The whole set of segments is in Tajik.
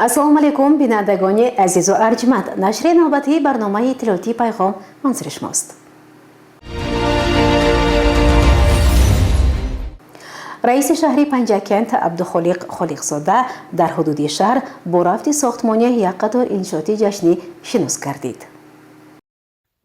Ассалому алайкум, бинандагони азизу арҷманд. Нашри навбатии барномаи иттилоотии «Пайғом» манзури шумост. Раиси шаҳри Панҷакент Абдухолиқ Холиқзода дар ҳудуди шаҳр бо рафти сохтмонии як қатор иншооти ҷашнӣ шинос гардид.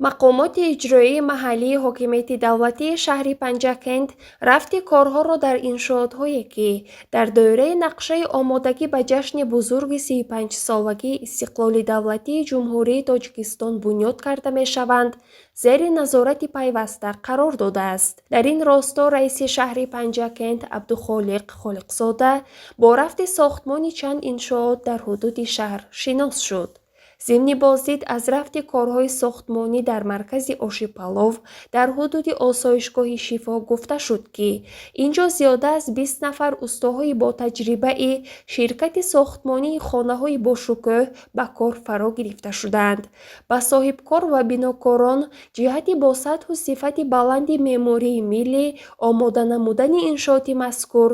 Мақомоти иҷроии маҳаллии ҳокимияти давлатии шаҳри Панҷакент рафти корҳоро дар иншоотҳое, ки дар доираи нақшаи омодагӣ ба ҷашни бузурги 35-солагии истиқлоли давлатии Ҷумҳурии Тоҷикистон бунёд карда мешаванд, зери назорати пайваста қарор додааст. Дар ин росто раиси шаҳри Панҷакент Абдухолиқ Холиқзода бо рафти сохтмони чанд иншоот дар ҳудуди шаҳр шинос шуд. Зимни боздид аз рафти корҳои сохтмонӣ дар маркази Ошипалов дар ҳудуди осоишгоҳи Шифо гуфта шуд, ки ин ҷо зиёда аз 20 нафар устоҳои ботаҷрибаи ширкати сохтмонии хонаҳои бошукӯҳ ба кор фаро гирифта шудаанд. Ба соҳибкор ва бинокорон ҷиҳати бо сатҳу сифати баланди меъмории миллӣ омода намудани иншооти мазкур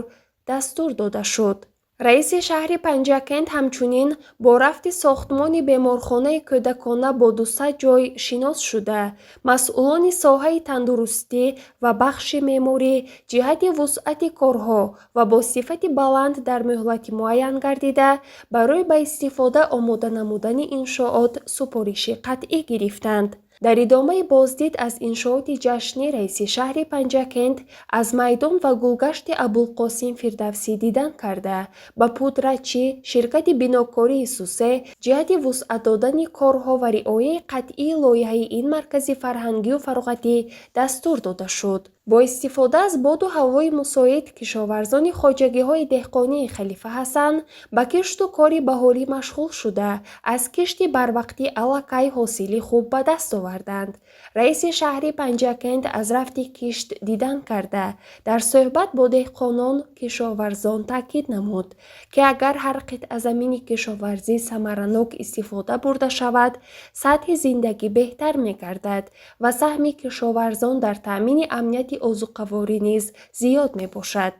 дастур дода шуд. Раиси шаҳри Панҷакент ҳамчунин бо рафти сохтмони беморхонаи кӯдакона бо 200 ҷой шинос шуда, масъулони соҳаи тандурустӣ ва бахши меъморӣ ҷиҳати вусъати корҳо ва бо сифати баланд дар муҳлати муайян гардида барои ба истифода омода намудани иншоот супориши қатъӣ гирифтанд. Дар идомаи боздид аз иншооти ҷашнӣ раиси шаҳри Панҷакент аз майдон ва гулгашти Абулқосим Фирдавсӣ дидан карда, ба пудрачӣ ширкати бинокории Сусе ҷиҳати вусъат додани корҳо ва риояи қатъии лоиҳаи ин маркази фарҳангию фароғатӣ дастур дода шуд. Бо истифода аз боду ҳавои мусоид кишоварзони хоҷагиҳои деҳқонии Халифа Ҳасан ба кишту кори баҳорӣ машғул шуда, аз кишти барвақтӣ аллакай ҳосили хуб ба даст оварданд. Раиси шаҳри Панҷакент аз рафти кишт дидан карда, дар суҳбат бо деҳқонон кишоварзон таъкид намуд, ки агар ҳар қитъа замини кишоварзӣ самаранок истифода бурда шавад, сатҳи зиндагӣ беҳтар мегардад ва саҳми кишоварзон дар таъмини амнияти озуқаворӣ низ зиёд мебошад.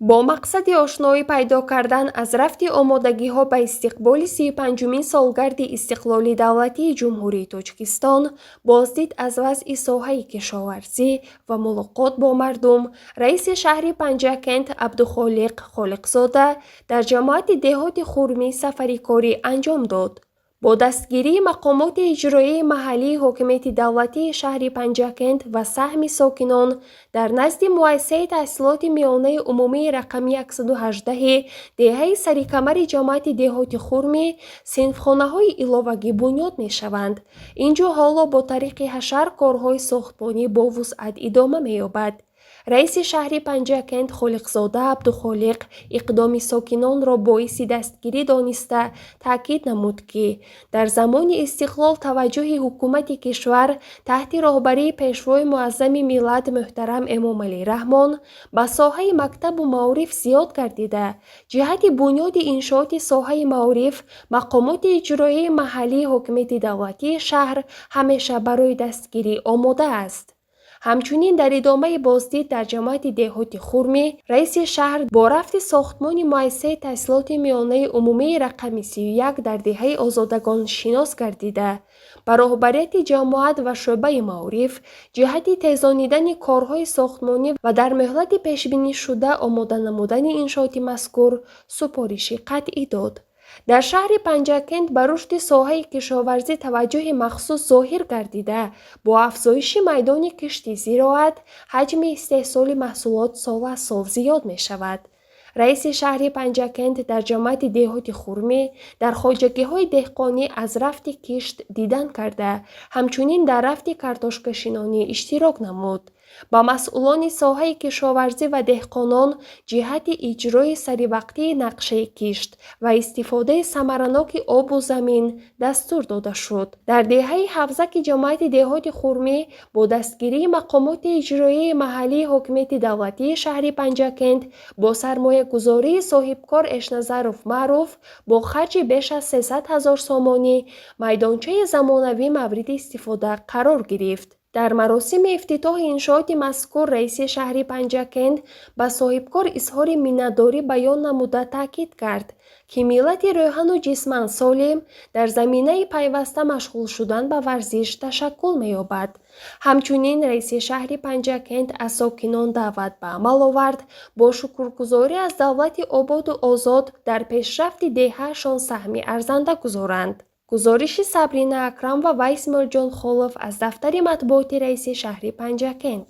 Бо мақсади ошноӣ пайдо кардан аз рафти омодагиҳо ба истиқболи 35-умин солгарди истиқлоли давлатии Ҷумҳурии Тоҷикистон, боздид аз вазъи соҳаи кишоварзӣ ва мулоқот бо мардум, раиси шаҳри Панҷакент Абдухолиқ Холиқзода дар ҷамоати деҳоти Хурмӣ сафари корӣ анҷом дод. Бо дастгирии мақомоти иҷроияи маҳаллии ҳокимияти давлатии шаҳри Панҷакент ва саҳми сокинон дар назди муассисаи таҳсилоти миёнаи умумии рақами 118 деҳаи Сарикамари ҷамоати деҳоти Хурмӣ синфхонаҳои иловагӣ бунёд мешаванд. Ин ҷо ҳоло бо тариқи ҳашар корҳои сохтмонӣ бо вусъат идома меёбад. Раиси шаҳри Панҷакент Холиқзода Абдухолиқ иқдоми сокинонро боиси дастгирӣ дониста таъкид намуд, ки дар замони истиқлол таваҷҷӯҳи ҳукумати кишвар таҳти роҳбарии Пешвои муаззами миллат муҳтарам Эмомалӣ Раҳмон ба соҳаи мактабу маориф зиёд гардида, ҷиҳати бунёди иншооти соҳаи маориф мақомоти иҷроияи маҳаллии ҳокимияти давлатии шаҳр ҳамеша барои дастгирӣ омода аст. Ҳамчунин дар идомаи боздид дар ҷамоати деҳоти Хурмӣ раиси шаҳр бо рафти сохтмони муассисаи таҳсилоти миёнаи умумии рақами 31 дар деҳаи Озодагон шинос гардида, ба роҳбарияти ҷамоат ва шӯъбаи маориф ҷиҳати тезонидани корҳои сохтмонӣ ва дар муҳлати пешбинишуда омода намудани иншооти мазкур супориши қатъӣ дод. Дар шаҳри Панҷакент ба рушди соҳаи кишоварзӣ таваҷҷӯҳи махсус зоҳир гардида, бо афзоиши майдони кишти зироат ҳаҷми истеҳсоли маҳсулот сол аз сол зиёд мешавад. Раиси шаҳри Панҷакент дар ҷамоати деҳоти Хурмӣ дар хоҷагиҳои деҳқонӣ аз рафти кишт дидан карда, ҳамчунин дар рафти картошкашинонӣ иштирок намуд. Ба масъулони соҳаи кишоварзӣ ва деҳқонон ҷиҳати иҷрои саривақтии нақшаи кишт ва истифодаи самараноки обу замин дастур дода шуд. Дар деҳаи Ҳавзаки ҷамоати деҳоти Хурмӣ бо дастгирии мақомоти иҷроияи маҳаллии ҳокимияти давлатии шаҳри Панҷакент бо сармоягузории соҳибкор Эшназаров Маъруф бо харҷи беш аз 300 000 сомонӣ майдончаи замонавӣ мавриди истифода қарор гирифт. Дар маросими ифтитоҳи иншооти мазкур раиси шаҳри Панҷакент ба соҳибкор изҳори миннатдорӣ баён намуда таъкид кард, ки миллати рӯҳану ҷисман солим дар заминаи пайваста машғул шудан ба варзиш ташаккул меёбад. Ҳамчунин раиси шаҳри Панҷакент аз сокинон даъват ба амал овард бо шукргузорӣ аз давлати ободу озод дар пешрафти деҳаашон саҳми арзанда гузоранд. Гузориши Сабрина Акрам ва Исмоилҷон Холов аз дафтари матбуоти раиси шаҳри Панҷакент.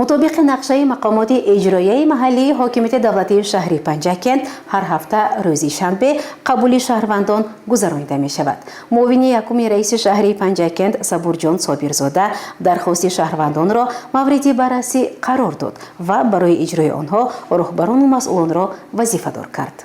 Мутобиқи нақшаи мақомоти иҷроияи маҳаллии ҳокимияти давлатии шаҳри Панҷакент ҳар ҳафта рӯзи шанбе қабули шаҳрвандон гузаронида мешавад. Муовини якуми раиси шаҳри Панҷакент Сабурҷон Собирзода дархости шаҳрвандонро мавриди баррасӣ қарор дод ва барои иҷрои онҳо роҳбарону масъулонро вазифадор кард.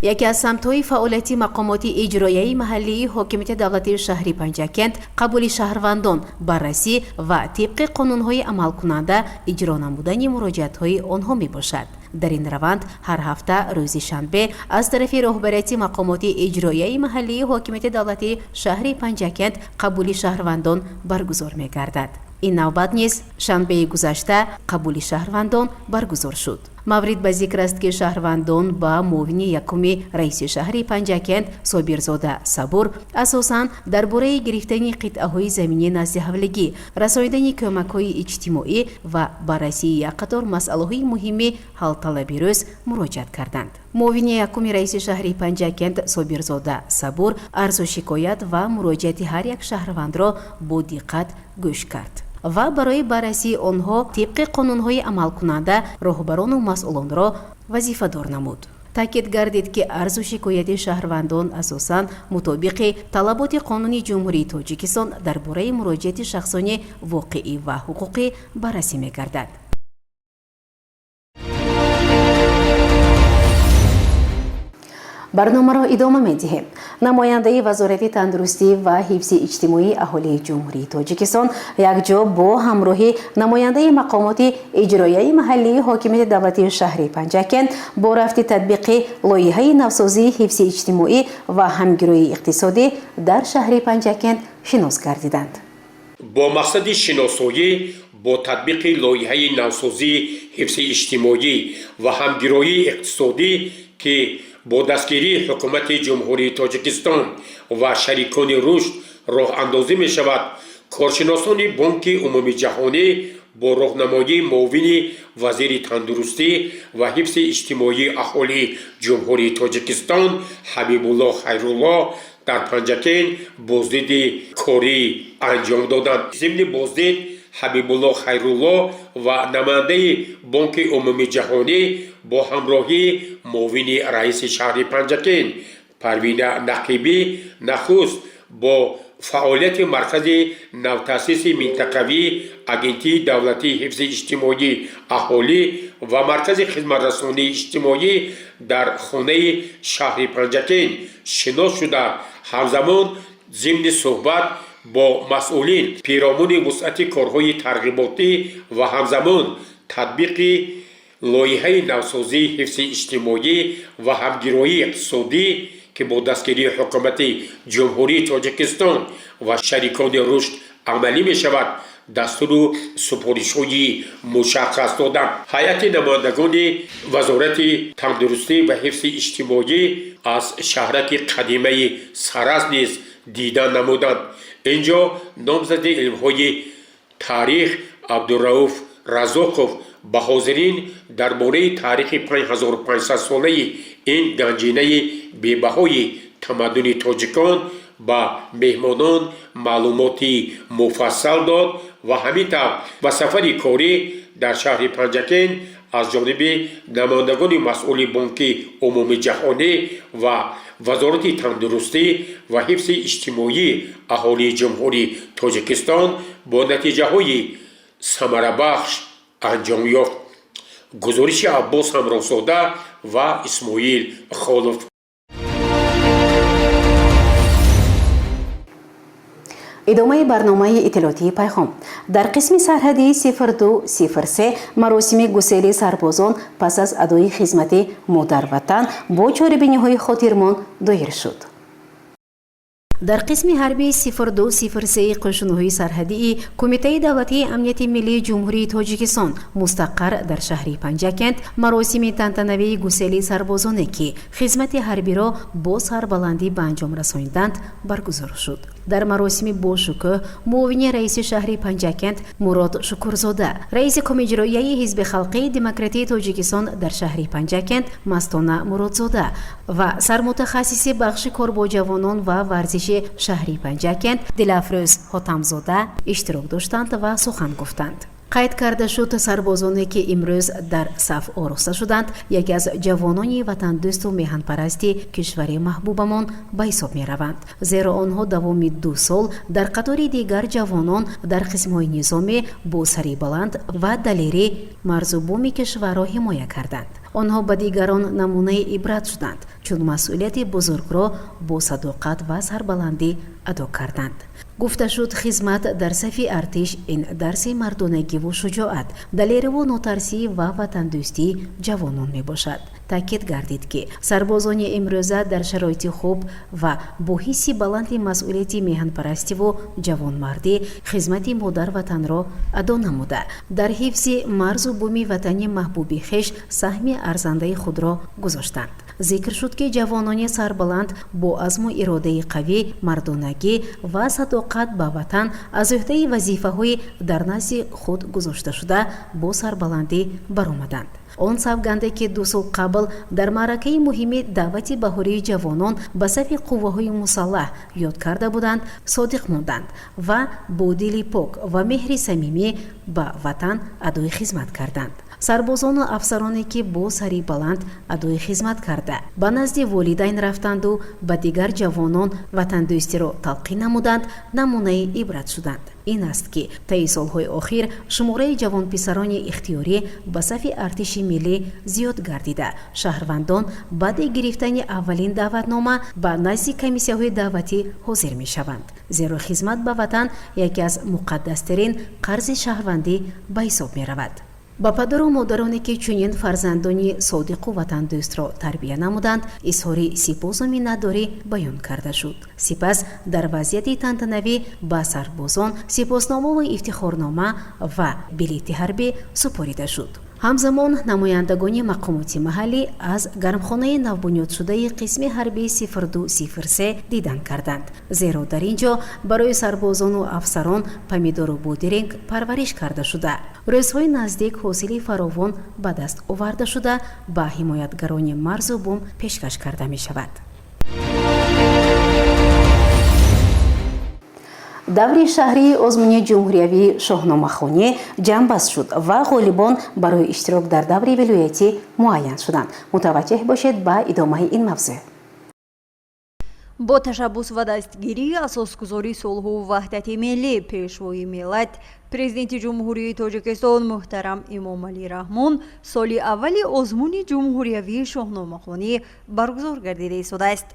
Яке аз самтҳои фаъолияти мақомоти иҷроияи маҳаллии ҳокимияти давлатии шаҳри Панҷакент қабули шаҳрвандон, баррасӣ ва тибқи қонунҳои амалкунанда иҷро намудани муроҷиатҳои онҳо мебошад. Дар ин раванд ҳар ҳафта рӯзи шанбе аз тарафи роҳбарияти мақомоти иҷроияи маҳаллии ҳокимияти давлатии шаҳри Панҷакент қабули шаҳрвандон баргузор мегардад. Ин навбат низ шанбеи гузашта қабули шаҳрвандон баргузор шуд. Маврид ба зикр аст, ки шаҳрвандон ба муовини якуми раиси шаҳри Панҷакент Собирзода Сабур асосан дар бораи гирифтани қитъаҳои заминӣ назди ҳавлигӣ, расонидани кӯмакҳои иҷтимоӣ ва баррасии як қатор масъалаҳои муҳими ҳалталаби рӯз муроҷиат карданд. Муовини якуми раиси шаҳри Панҷакент Собирзода Сабур арзу шикоят ва муроҷиати ҳар як шаҳрвандро бо диққат гӯш кард ва барои баррасии онҳо тибқи қонунҳои амалкунанда роҳбарону масъулонро вазифадор намуд. Таъкид гардид, ки арзу шикояти шаҳрвандон асосан мутобиқи талаботи Қонуни Ҷумҳурии Тоҷикистон дар бораи муроҷиати шахсони воқеӣ ва ҳуқуқӣ баррасӣ мегардад. Барномаро идома медиҳем. Намояндаи Вазорати тандурустӣ ва ҳифзи иҷтимоии аҳолии Ҷумҳурии Тоҷикистон якҷо бо ҳамроҳи намояндаи мақомоти иҷроияи маҳаллии ҳокимияти давлатии шаҳри Панҷакент бо рафти татбиқи лоиҳаи навсозии ҳифзи иҷтимоӣ ва ҳамгироии иқтисодӣ дар шаҳри Панҷакент шинос гардиданд. Бо мақсади шиносоӣ бо татбиқи лоиҳаи навсозии ҳифзи иҷтимоӣ ва ҳамгироии иқтисодӣ, ки бо дастгирии Ҳукумати Ҷумҳурии Тоҷикистон ва шарикони рушд роҳандозӣ мешавад, коршиносони Бонки Умумиҷаҳонӣ бо роҳнамоии муовини вазири тандурустӣ ва ҳифзи иҷтимоии аҳолии Ҷумҳурии Тоҷикистон Ҳабибулло Хайрулло дар Панҷакент боздиди корӣ анҷом доданд. Зимни боздид Ҳабибулло Хайрулло ва намояндаи Бонки Умумиҷаҳонӣ бо ҳамроҳии муовини раиси шаҳри Панҷакент Парвина Нақибӣ нахуст бо фаъолияти маркази навтаъсиси минтақавии Агентии давлатии ҳифзи иҷтимоии аҳолӣ ва маркази хизматрасонии иҷтимоӣ дар хонаи шаҳри Панҷакент шинос шуда, ҳамзамон зимни суҳбат бо масъулин пиромуни вусъати корҳои тарғиботӣ ва ҳамзамон татбиқи лоиҳаи навсозии ҳифзи иҷтимоӣ ва ҳамгироии иқтисодӣ, ки бо дастгирии Ҳукумати Ҷумҳурии Тоҷикистон ва шарикони рушд амалӣ мешавад, дастуру супоришҳои мушаххас доданд. Ҳайати намояндагони Вазорати тандурустӣ ва ҳифзи иҷтимоӣ аз шаҳраки қадимаи Сараз низ дида намуданд. Инҷо номзади илмҳои таърих Абдурауф Разоқов ба ҳозирин дар бораи таърихи 5500-солаи ин ганҷинаи бебаҳои тамаддуни тоҷикон ба меҳмонон маълумоти муфассал дод ва ҳамин тавр ба сафари корӣ дар шаҳри Панҷакент аз ҷониби намояндагони масъули Бонки Умумиҷаҳонӣ ва Вазорати тандурустӣ ва ҳифзи иҷтимоии аҳолии Ҷумҳурии Тоҷикистон бо натиҷаҳои самарабахш анҷом ёфт. Гузориши Аббос Ҳамроҳзода ва Исмоил Холов. Идомаи барномаи иттилоотии «Пайғом». Дар қисми сарҳадии 0203 маросими гусели сарбозон пас аз адои хизмати модарватан бо чорабиниҳои хотирмон доир шуд. Дар қисми ҳарбии 0203 қӯшунҳои сарҳадии Кумитаи давлатии амнияти миллии Ҷумҳурии Тоҷикистон, мустақар дар шаҳри Панҷакент, маросими тантанавии гусели сарбозоне, ки хизмати ҳарбиро бо сарбаландӣ ба анҷом расониданд, баргузор шуд. Дар маросими бошукӯҳ муовини раиси шаҳри Панҷакент Мурод Шукурзода, раиси Комиҷроияи Ҳизби халқии демократии Тоҷикистон дар шаҳри Панҷакент Мастона Муродзода ва сармутахассиси бахши кор бо ҷавонон ва варзиши шаҳри Панҷакент Дилафрӯз Ҳотамзода иштирок доштанд ва сухан гуфтанд. Қайд карда шуд, сарбозоне, ки имрӯз дар саф ороста шуданд, яке аз ҷавонони ватандӯсту меҳанпарасти кишвари маҳбубамон ба ҳисоб мераванд, зеро онҳо давоми 2 сол дар қатори дигар ҷавонон дар қисмҳои низомӣ бо сари баланд ва далерӣ марзу буми кишварро ҳимоя карданд. Онҳо ба дигарон намунаи ибрат шуданд, чун масъулияти бузургро бо садоқат ва сарбаландӣ адо карданд. Гуфта шуд, хизмат дар сафи артиш ин дарси мардонагиву шуҷоат, далериву нотарсӣ ва ватандӯстии ҷавонон мебошад. Таъкид гардид, ки сарбозони имрӯза дар шароити хуб ва бо ҳисси баланди масъулияти меҳанпарастиву ҷавонмардӣ хизмати модарватанро адо намуда, дар ҳифзи марзу буми ватани маҳбуби хеш саҳми арзандаи худро гузоштанд. Зикр шуд, ки ҷавонони сарбаланд бо азму иродаи қавӣ, мардонагӣ ва садоқат ба ватан аз ӯҳдаи вазифаҳои дар назди худ гузошташуда бо сарбаландӣ баромаданд. Он савганде, ки 2 сол қабл дар маъракаи муҳими даъвати баҳории ҷавонон ба сафи қувваҳои мусаллаҳ ёд карда буданд, содиқ монданд ва бо дили пок ва меҳри самимӣ ба ватан адои хизмат карданд. Сарбозону афсароне, ки бо сари баланд адои хизмат карда, ба назди волидайн рафтанду ба дигар ҷавонон ватандӯстиро талқин намуданд, намунаи ибрат шуданд. Ин аст, ки таи солҳои охир шумораи ҷавонписарони ихтиёрӣ ба сафи артиши миллӣ зиёд гардида, шаҳрвандон баъди гирифтани аввалин даъватнома ба назди комиссияҳои даъватӣ ҳозир мешаванд, зеро хизмат ба ватан яке аз муқаддастарин қарзи шаҳрвандӣ ба ҳисоб меравад. Ба падару модароне, ки чунин фарзандони содиқу ватандӯстро тарбия намуданд, изҳори сипосу миннатдорӣ баён карда шуд. Сипас дар вазъияти тантанавӣ ба сарбозон сипосномаву ифтихорнома ва билети ҳарбӣ супорида шуд. Ҳамзамон намояндагони мақомоти маҳаллӣ аз гармхонаи навбунёдшудаи қисми ҳарбии 0203 дидан карданд, зеро дар ин ҷо барои сарбозону афсарон помидору бодиринг парвариш карда шуда, рӯзҳои наздик ҳосили фаровон ба даст оварда шуда, ба ҳимоятгарони марзу бум пешкаш карда мешавад. Даври шаҳрии озмуни ҷумҳуриявии шоҳномахонӣ ҷамъбаст шуд ва ғолибон барои иштирок дар даври вилоятӣ муайян шуданд. Мутаваҷҷеҳ бошед ба идомаи ин мавзӯъ. Бо ташаббус ва дастгирии асосгузори сулҳу ваҳдати миллӣ, Пешвои миллат, Президенти Ҷумҳурии Тоҷикистон муҳтарам Эмомалӣ Раҳмон соли аввали озмуни ҷумҳуриявии шоҳномахонӣ баргузор гардида истодааст.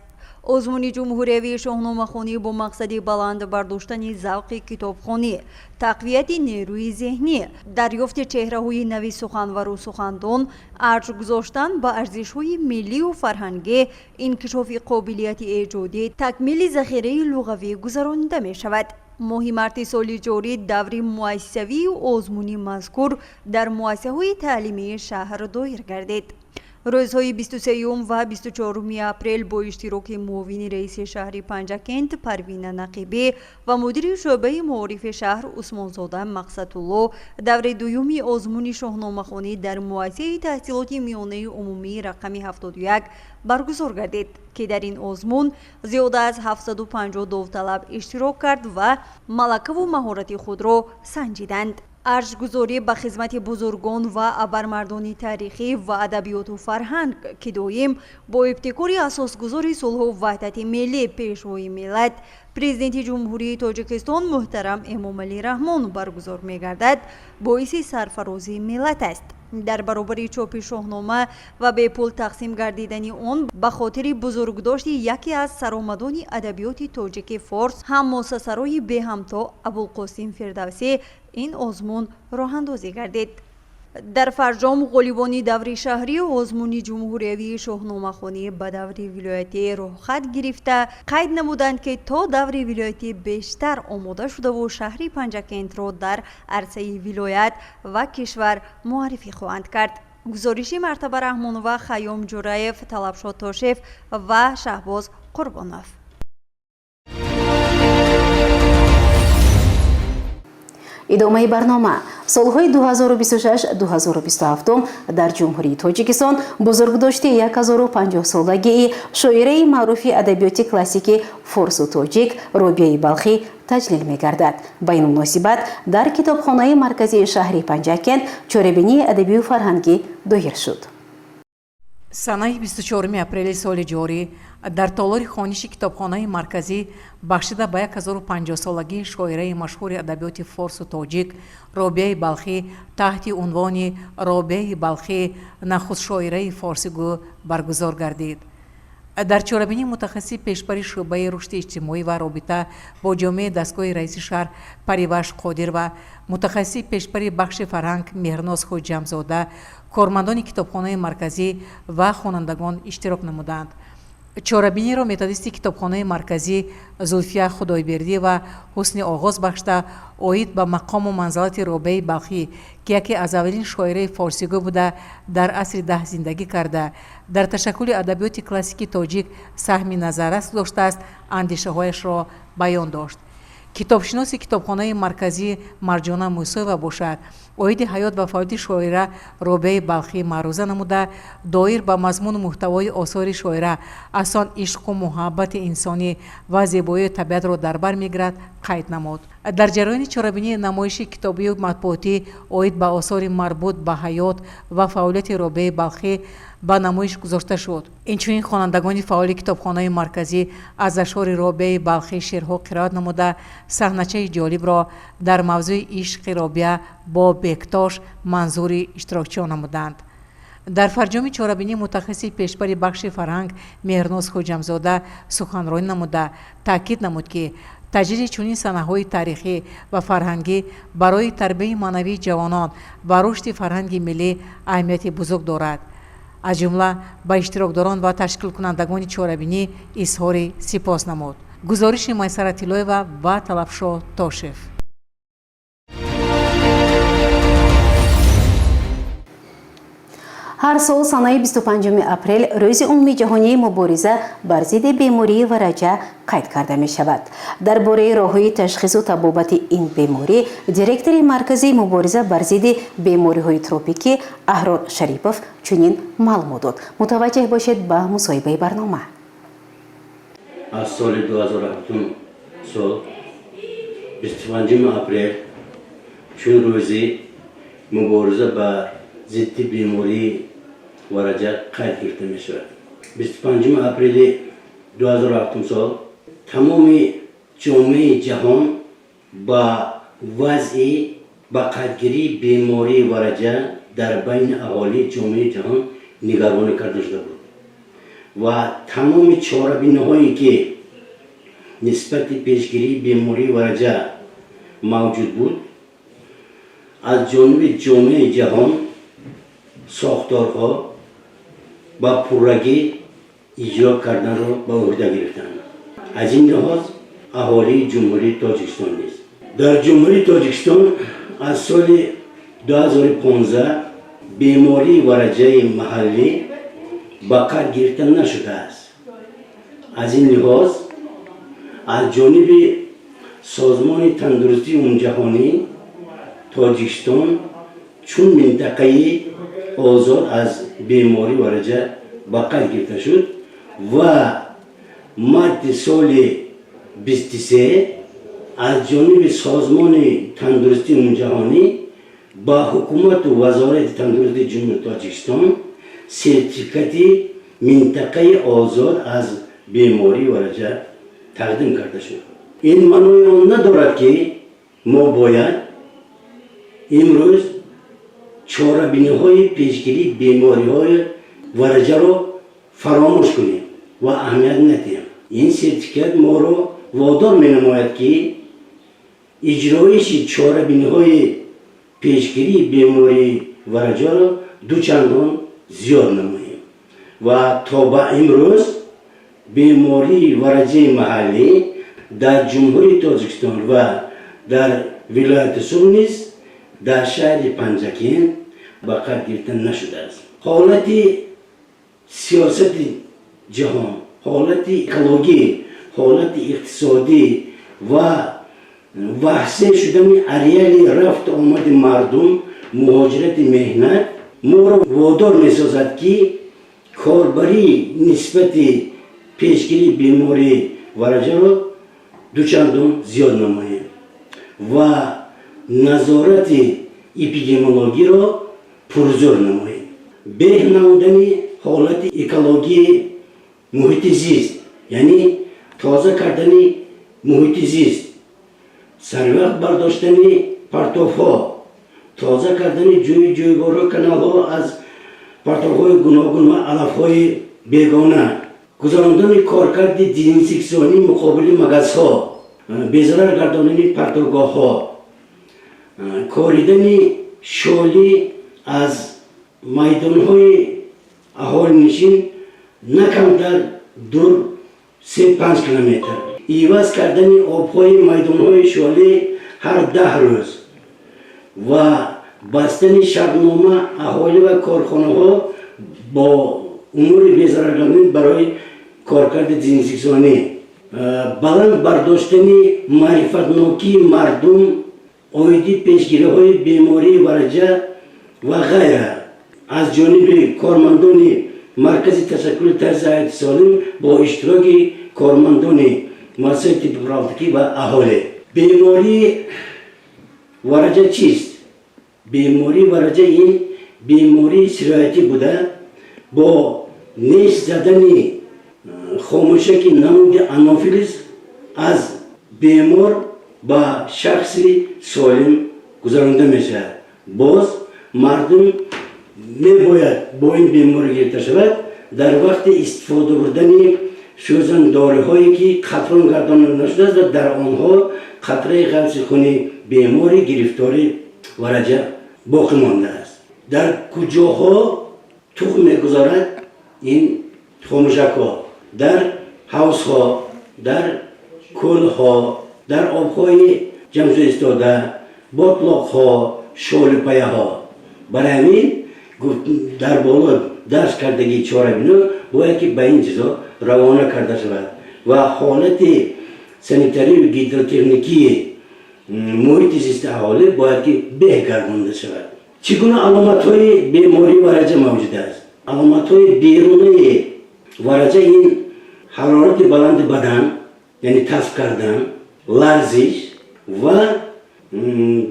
Озмуни ҷумҳуриявии шоҳномахонӣ бо мақсади баланд бардоштани завқи китобхонӣ, тақвияти нерӯи зеҳнӣ, дарёфти чеҳраҳои нави суханвару сухандон, арҷ гузоштан ба арзишҳои миллию фарҳангӣ, инкишофи қобилияти эҷодӣ, такмили захираи луғавӣ гузаронида мешавад. Моҳи марти соли ҷорӣ даври муассисавии озмуни мазкур дар муассисаҳои таълимии шаҳр доир гардид. Рӯзҳои 23 ва 24 апрел бо иштироки муовини раиси шаҳри Панҷакент Парвина Нақибӣ ва мудири шӯъбаи маорифи шаҳр Усмонзода Мақсадулло даври дуюми озмуни шоҳномахонӣ дар муассисаи таҳсилоти миёнаи умумии рақами 71 баргузор гардид, ки дар ин озмун зиёда аз 750 довталаб иштирок кард ва малакаву маҳорати худро санҷиданд. Арҷгузорӣ ба хизмати бузургон ва абармардони таърихӣ ва адабиёту фарҳанг, ки доим бо ибтикори асосгузори сулҳу ваҳдати миллӣ, Пешвои миллат, Президенти Ҷумҳурии Тоҷикистон муҳтарам Эмомалӣ Раҳмон баргузор мегардад, боиси сарфарозии миллат аст. Дар баробари чопи шоҳнома ва бепул тақсим гардидани он ба хотири бузургдошти яке аз саромадони адабиёти тоҷики форс, ҳамосасарои беҳамто Абулқосим Фирдавсӣ, ин озмун роҳандозӣ гардид. Дар фарҷом ғолибони даври шаҳрӣ озмуни ҷумҳуриявии шоҳномахонӣ ба даври вилоятӣ роҳхат гирифта, қайд намуданд, ки то даври вилоятӣ бештар омода шудаву шаҳри Панҷакентро дар арсаи вилоят ва кишвар муаррифӣ хоҳанд кард. Гузориши Мартаба Раҳмонова, Хайём Ҷураев, Талабшод Тошев ва Шаҳбоз Қурбонов. Идомаи барнома. Солҳои 2026-2027 дар Ҷумҳурии Тоҷикистон бузургдошти 1050-солагии шоираи маъруфи адабиёти классики форсу тоҷик Робияи Балхӣ таҷлил мегардад. Ба ин муносибат дар китобхонаи марказии шаҳри Панҷакент чорабинии адабию фарҳангӣ доир шуд. Санаи 24 апрели соли ҷорӣ дар толори хониши китобхонаи марказӣ бахшида ба 1050-солагии шоираи машҳури адабиёти форсу тоҷик Робияи Балхӣ таҳти унвони «Робияи Балхӣ, нахустшоираи форсигӯ» баргузор гардид. Дар чорабинӣ мутахассиси пешбари шӯъбаи рушди иҷтимоӣ ва робита бо ҷомеаи дастгоҳи раиси шаҳр Париваш Қодирова, мутахассиси пешбари бахши фарҳанг Меҳрноз Хоҷамзода, кормандони китобхонаи марказӣ ва хонандагон иштирок намуданд. Чорабиниро методисти китобхонаи марказӣ Зулфия Худойбердиева ҳусни оғоз бахшида, оид ба мақому манзалати Робияи Балхӣ, ки яке аз аввалин шоираи форсигӯ буда, дар асри 10 зиндагӣ карда, дар ташаккули адабиёти классикии тоҷик саҳми назаррас гузоштааст, андешаҳояшро баён дошт. Китобшиноси китобхонаи марказӣ Марҷона Мусоева бошад, оиди ҳаёт ва фаъолияти шоира Робияи Балхӣ маъруза намуда, доир ба мазмуну муҳтавои осори шоира, асон ишқу муҳаббати инсонӣ ва зебоии табиатро дар бар мегирад, қайд намуд. Дар ҷараёни чорабинӣ намоиши китобию матбуотӣ оид ба осори марбут ба ҳаёт ва фаъолияти Робияи Балхӣ ба намоиш гузошта шуд. Инчунин хонандагони фаъоли китобхонаи марказӣ аз ашъори Робияи Балхӣ шеърҳо қироат намуда, саҳначаи ҷолибро дар мавзӯи ишқи Робия бо Бектош манзури иштирокчиён намуданд. Дар фарҷоми чорабинӣ мутахассиси пешбари бахши фарҳанг Меҳрноз Хоҷамзода суханронӣ намуда, таъкид намуд, ки таҷлили чунин санаҳои таърихӣ ва фарҳангӣ барои тарбияи маънавии ҷавонон ва рушди фарҳанги миллӣ аҳамияти бузург дорад. Аз ҷумла ба иштирокдорон ва ташкилкунандагони чорабинӣ изҳори сипос намуд. Гузориши Майсара Тиллоева ва Талабшоҳ Тошев. Ҳар сол санаи 25 апрел рӯзи умумии ҷаҳонии мубориза бар зидди бемории вараҷа қайд карда мешавад. Дар бораи роҳҳои ташхису табобати ин беморӣ директори марказии мубориза бар зидди бемориҳои тропикӣ Аҳрор Шарипов чунин маълумот дод. Мутаваҷҷеҳ бошед ба мусоҳибаи барнома. Аз соли 2007 сол 25 апрел чун рӯзи мубориза ба зидди бемории вараҷа қайд гирифта мешавад. 25 апрели 2007 сол тамоми ҷомеаи ҷаҳон ба вазъи ба қайдгирии бемории вараҷа дар байни аҳолии ҷомеаи ҷаҳон нигаронӣ карда шуда буд ва тамоми чорабиниҳое ки нисбати пешгирии бемории вараҷа мавҷуд буд, аз ҷониби ҷомеаи ҷаҳон сохторҳо ба пуррагӣ иҷро карданро ба уҳда гирифтанд. Аз ин лиҳоз аҳолии Ҷумҳурии Тоҷикистон низ. Дар Ҷумҳурии Тоҷикистон аз соли 2015 бемории вараҷаи маҳаллӣ ба қайд гирифта нашудааст. Аз ин лиҳоз аз ҷониби Созмони тандурустии умумиҷаҳонӣ Тоҷикистон чун минтақаи озод аз бемории вараҷа ба қайд гирифта шуд ва марти соли 23 аз ҷониби Созмони тандурустии умумиҷаҳонӣ ба ҳукумату Вазорати тандурустии Ҷумҳурии Тоҷикистон сертификати минтақаи озод аз бемории вараҷа тақдим карда шуд. Ин маънои он надорад, ки мо бояд имрӯз чорабиниҳои пешгирии бемориҳои вараҷаро фаромӯш кунем ва аҳамият надиҳем. Ин сертификат моро водор менамояд, ки иҷроиши чорабиниҳои пешгирии бемории вараҷаро дучандон зиёд намоем ва то ба имрӯз бемории вараҷаи маҳаллӣ дар Ҷумҳурии Тоҷикистон ва дар вилояти Суғд низ дар шаҳри Панҷакент ба қайд гирифта нашудааст. Ҳолати сиёсати ҷаҳон, ҳолати экологӣ, ҳолати иқтисодӣ ва васеъ шудани ареали рафту омади мардум, муҳоҷирати меҳнат моро водор месозад, ки корбарӣ нисбати пешгирии бемории вараҷаро дучандон зиёд намоем ва назорати эпидемиологиро пурзӯр намоем. Беҳ намудани ҳолати экологии муҳити зист, яъне тоза кардани муҳити зист, сарвақт бардоштани партовҳо, тоза кардани ҷӯю ҷӯйбору каналҳо аз партовҳои гуногун ва алафҳои бегона, гузарондани коркарди дезинсексионӣ муқобили магазҳо, безарар гардонидани партовгоҳҳо, коридани шолӣ аз майдонҳои аҳолинишин на камтар дур 3-5 километр, иваз кардани обҳои майдонҳои шолӣ ҳар 10 рӯз ва бастани шартнома аҳолӣ ва корхонаҳо бо умури безараргардонӣ барои коркарди дезинсексионӣ, баланд бардоштани маърифатнокии мардум оиди пешгириҳои бемории вараҷа ва ғайра аз ҷониби кормандони Маркази ташаккули тарзи ҳаёти солим бо иштироки кормандони муассисаи тибби профилактикӣ ва аҳолӣ. Бемории вараҷа чист? Бемории вараҷа ин бемории сироятӣ буда, бо неш задани хомӯшаки намуди анофилис аз бемор ба шахси солим гузаронда мешавад. Боз мардум мебояд бо ин беморӣ гирифта шавад дар вақти истифода бурдани сӯзандориҳое, ки қатрон гардонида нашудааст ва дар онҳо қатраи ғафси хуни бемори гирифтори вараҷа боқӣ мондааст. Дар куҷоҳо тухм мегузорад ин хомӯшакҳо? Дар ҳавзҳо, дар кӯлҳо, дар обҳои ҷамъшуда истода, ботлоқҳо, шолипаяҳо. Барои ҳамин дар боло дарс кардагии чорабино бояд ки ба ин чизо равона карда шавад ва ҳолати санитарию гидротехникии муҳити зисти аҳолӣ бояд ки беҳ гардонда шавад. Чӣ гуна аломатҳои бемории вараҷа мавҷуд аст? Аломатҳои берунаи вараҷа ин ҳарорати баланди бадан, яъне тасф кардан, ларзиш ва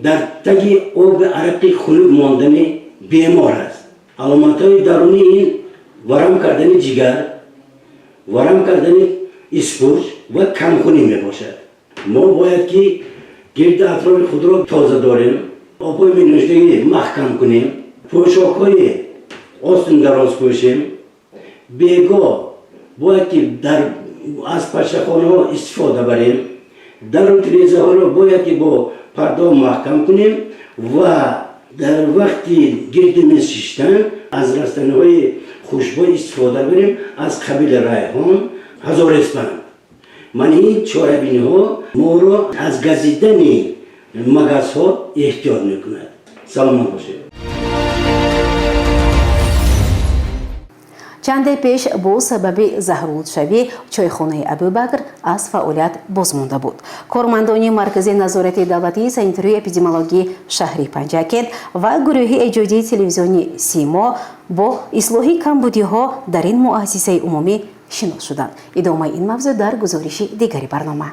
дар таги оби арақи хунук мондани бемор аст. Аломатҳои дарунӣ ин варам кардани ҷигар, варам кардани испурҷ ва камхунӣ мебошад. Мо бояд ки гирди атрофи худро тоза дорем, обҳои менӯшидагӣ маҳкам кунем, пӯшокҳои остиндароз пӯшем, бегоҳ бояд ки дар аз пашшахонаҳо истифода барем, дару тирезаҳоро бояд ки бо пардаҳо маҳкам кунем ва дар вақти гирди мез шиштан аз растаниҳои хушбӯй истифода барем, аз қабили райҳон, ҳазореспанд. Ман ин чорабиниҳо моро аз газидани магазҳо эҳтиёт мекунад. Саломат бошед. Чанде пеш бо сабаби заҳролудшавӣ чойхонаи Абубакр аз фаъолият боз монда буд. Кормандони Маркази назорати давлатии санитарию эпидемиологии шаҳри Панҷакент ва гурӯҳи эҷодии телевизиони Симо бо ислоҳи камбудиҳо дар ин муассисаи умумӣ шинос шуданд. Идомаи ин мавзӯъ дар гузориши дигари барнома.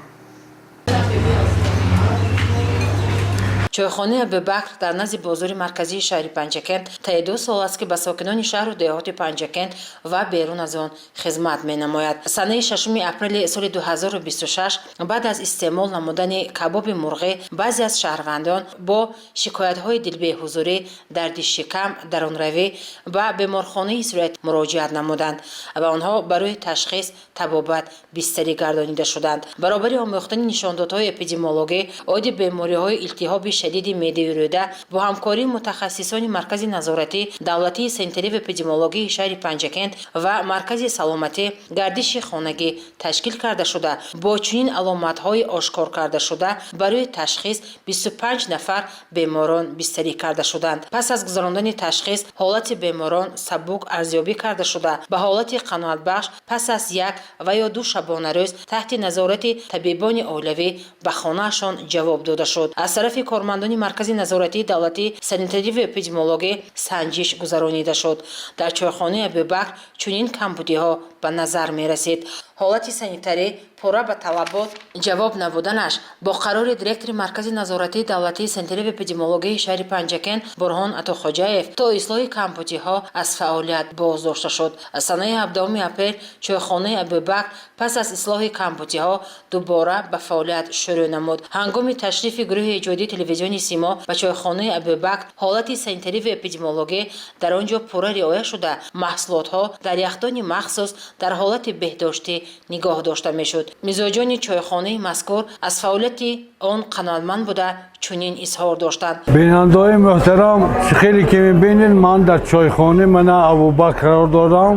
Чойхонаи Абубакр дар назди бозори марказии шаҳри Панҷакент таи 2 сол аст, ки ба сокинони шаҳру деҳоти Панҷакент ва берун аз он хизмат менамояд. Санаи 6 апрели соли 2026 баъд аз истеъмол намудани кабоби мурғӣ баъзе аз шаҳрвандон бо шикоятҳои дилбеҳузурӣ, дарди шикам, дарунравӣ ба беморхонаи сироят муроҷиат намуданд ва онҳо барои ташхис, табобат бистарӣ гардонида шуданд. Баробари омӯхтани нишондодҳои эпидемиологӣ оиди бемориҳои илтиҳоби Шадиди меъдаю рӯда бо ҳамкории мутахассисони Маркази назоратии давлатии санитариву эпидемиологии шаҳри Панҷакент ва Маркази саломатӣ гардиши хонагӣ ташкил карда шуда, бо чунин аломатҳои ошкор кардашуда барои ташхис 25 нафар беморон бистарӣ карда шуданд. Пас аз гузарондани ташхис ҳолати беморон сабук арзёбӣ карда шуда, ба ҳолати қаноатбахш пас аз як ва ё 2 шабонарӯз таҳти назорати табибони оилавӣ ба хонаашон ҷавоб дода шуд. Аз тарафи кормандони Маркази назоратии давлатии санитариву эпидемиологӣ санҷиш гузаронида шуд. Дар чойхонаи Абубакр чунин камбудиҳо ба назар мерасид: ҳолати санитарӣ пурра ба талабот ҷавоб набуданаш. Бо қарори директори Маркази назоратии давлатии санитариву эпидемиологии шаҳри Панҷакент Бурҳон Атохоҷаев то ислоҳи камбудиҳо аз фаъолият боздошта шуд. Санаи 17 апрел чойхонаи Абубакр пас аз ислоҳи камбудиҳо дубора ба фаъолият шурӯъ намуд. Ҳангоми ташрифи гурӯҳи эҷодии телевизиони Симо ба чойхонаи Абубакр ҳолати санитариву эпидемиологӣ дар он ҷо пурра риоя шуда, маҳсулотҳо дар яхдони махсус дар ҳолати беҳдоштӣ нигоҳ дошта мешуд. Мизоҷони чойхонаи мазкур аз фаъолияти он қаноатманд буда, чунин изҳор доштанд. Бинандаҳои муҳтарам, хеле ки мебинед, ман дар чойхонаи мана Абубакр қарор дорам.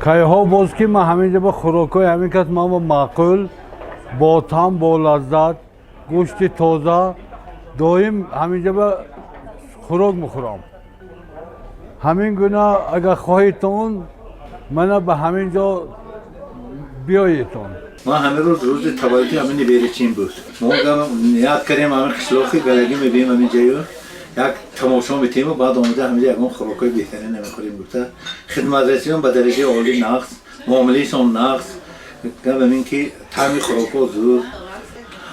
Кайҳо боз ки ман ҳаминҷа ба хӯрокҳои ҳамин кас ман ба маъқул, бо таъм, бо лаззат, гӯшти тоза, доим ҳаминҷа ба хӯрок мехӯрам. Ҳамин гуна агар хоҳедтон, мана ба ҳамин ҷо биёедтон. Ман ҳамин рӯз, рӯзи таваллуди ҳамин неберачин буд. Мо ният кардем, ҳамин қишлоқи галагӣ мебием, ҳамин ҷаю як тамошо метиҳему баъд омада ҳаминҷа ягон хӯрокҳои беҳтарин намехӯрем гуфта. Хидматрасиён ба дараҷаи олӣ, нағз, муомилаишон нағз, гап ҳамин ки таъми хӯрокҳо зур.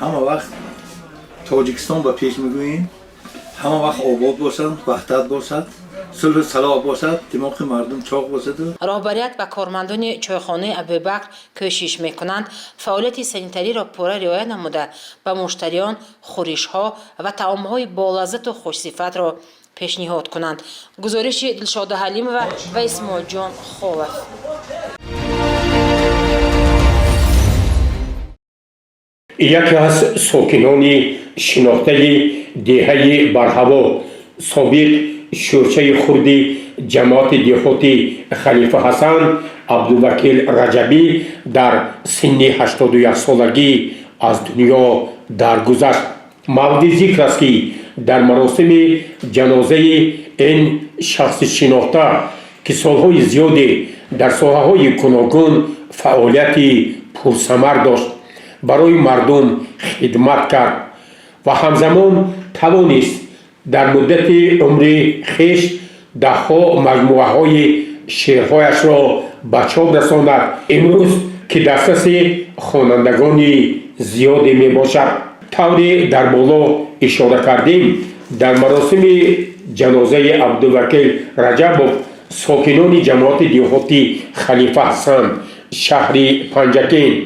Ҳама вақт Тоҷикистон ба пеш мегӯем, ҳама вақт обод бошад, ваҳдат бошад, сулҳу салоҳ бошад, димоқи мардум чоқ бошаду. Роҳбарият ва кормандони чойхонаи Абубакр кӯшиш мекунанд, фаъолияти санитариро пурра риоя намуда, ба муштариён хӯришҳо ва таомҳои болаззату хушсифатро пешниҳод кунанд. Гузориши Дилшода Ҳалимова ва Исмоилҷон Холов. Яке аз сокинони шинохтаи деҳаи Барҳаво, собиқ шӯрчаи хурди ҷамоати деҳоти Халифа Ҳасан, Абдувакил Раҷабӣ дар синни 81 солагӣ аз дунё даргузашт. Мавриди зикр аст, ки дар маросими ҷанозаи ин шахси шинохта, ки солҳои зиёде дар соҳаҳои гуногун фаъолияти пурсамар дошт, барои мардум хидмат кард ва ҳамзамон тавонист дар муддати умри хеш даҳҳо маҷмӯаҳои шеърҳояшро ба чоп расонад, имрӯз ки дастраси хонандагони зиёде мебошад. Тавре дар боло ишора кардем, дар маросими ҷанозаи Абдувакил Раҷабов сокинони ҷамоати деҳоти Халифа Ҳасан, шаҳри Панҷакент,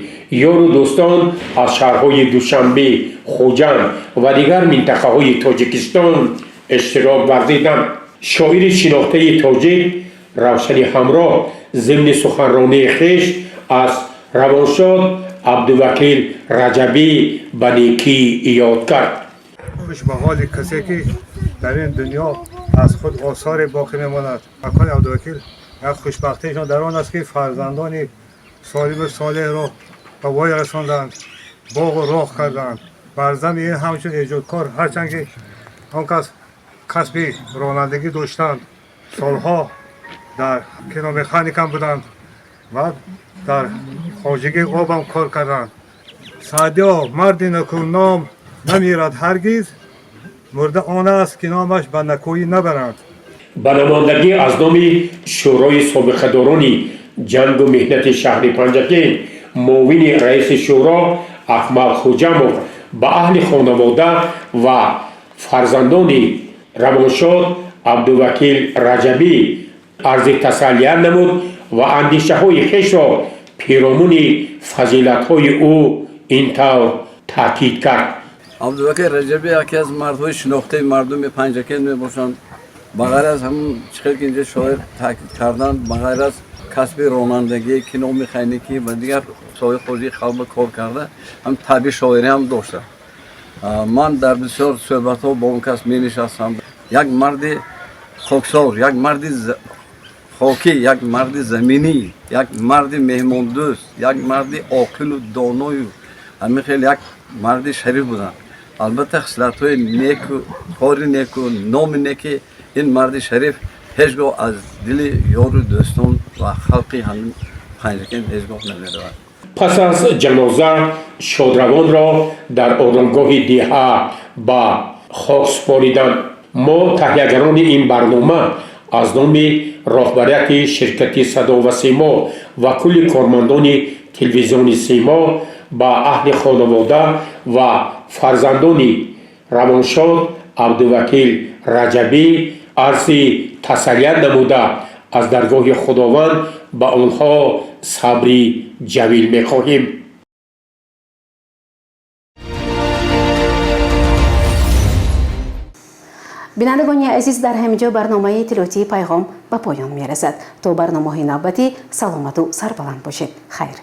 ёру дӯстон аз шаҳрҳои Душанбе, Хуҷанд ва дигар минтақаҳои Тоҷикистон иштирок варзиданд. Шоири шинохтаи тоҷик Равшани Ҳамроҳ зимни суханронии хеш аз равоншод Абдувакил Раҷабӣ ба некӣ ёд кард. Хуш ба ҳоли касе, ки дар ин дунё аз худ осоре боқӣ мемонад. Акои Абдувакил як хушбахтиашон дар он аст, ки фарзандони солиму солеҳро ба воя расонданд, боғу роғ карданд. Бар зами ин ҳамчун эҷодкор, ҳарчанд ки он кас касби ронандагӣ доштанд, солҳо дар киномеханикам буданд ва дар хоҷагии обам кор карданд. Саъдиё, марди накӯном намирад ҳаргиз, мурда он аст, ки номаш ба накӯӣ набаранд. Ба намояндагӣ аз номи Шӯрои собиқадорони ҷангу меҳнати шаҳри Панҷакент муовини раиси шӯро Акмал Хуҷамов ба аҳли хонавода ва фарзандони равоншод Абдувакил Раҷабӣ арзи тасаллият намуд ва андешаҳои хешро пиромуни фазилатҳои ӯ ин тавр таъкид кард. Абдувакил Раҷабӣ яке аз мардҳои шинохтаи мардуми Панҷакент мебошанд. Ба ғайр аз ҳамун чӣ ки инҷа шоир таъкид карданд, ба ғайр аз касби ронандагӣ, киномеханикӣ ва дигар соҳаи хоҷагии халқ кор карда, ҳам табъи шоирӣ ҳам дошта. Ман дар бисёр суҳбатҳо бо он кас менишастам. Як марди хоксор, як марди хокӣ, як марди заминӣ, як марди меҳмондӯст, як марди оқилу доною ҳамин хел як марди шариф буданд. Албатта, хислатҳои неку, кори неку, номи неки ин марди шариф ҳеҷ гоҳ аз дили ёру дӯстон ва халқи ҳамин Панҷакент ҳеҷ гоҳ намеравад. Пас аз ҷаноза шодравонро дар оромгоҳи деҳа ба хок супориданд. Мо, таҳиягарони ин барнома, аз номи роҳбарияти ширкати «Садо ва Симо» ва кулли кормандони телевизиони «Симо» ба аҳли хонавода ва фарзандони равоншод Абдувакил Раҷабӣ арзи тасаллият намуда, аз даргоҳи Худованд ба онҳо сабри ҷамил мехоҳем. Бинандагони азиз, дар ҳамин ҷо барномаи иттилоотии «Пайғом» ба поён мерасад. То барномаҳои навбатӣ саломату сарбаланд бошед. Хайр.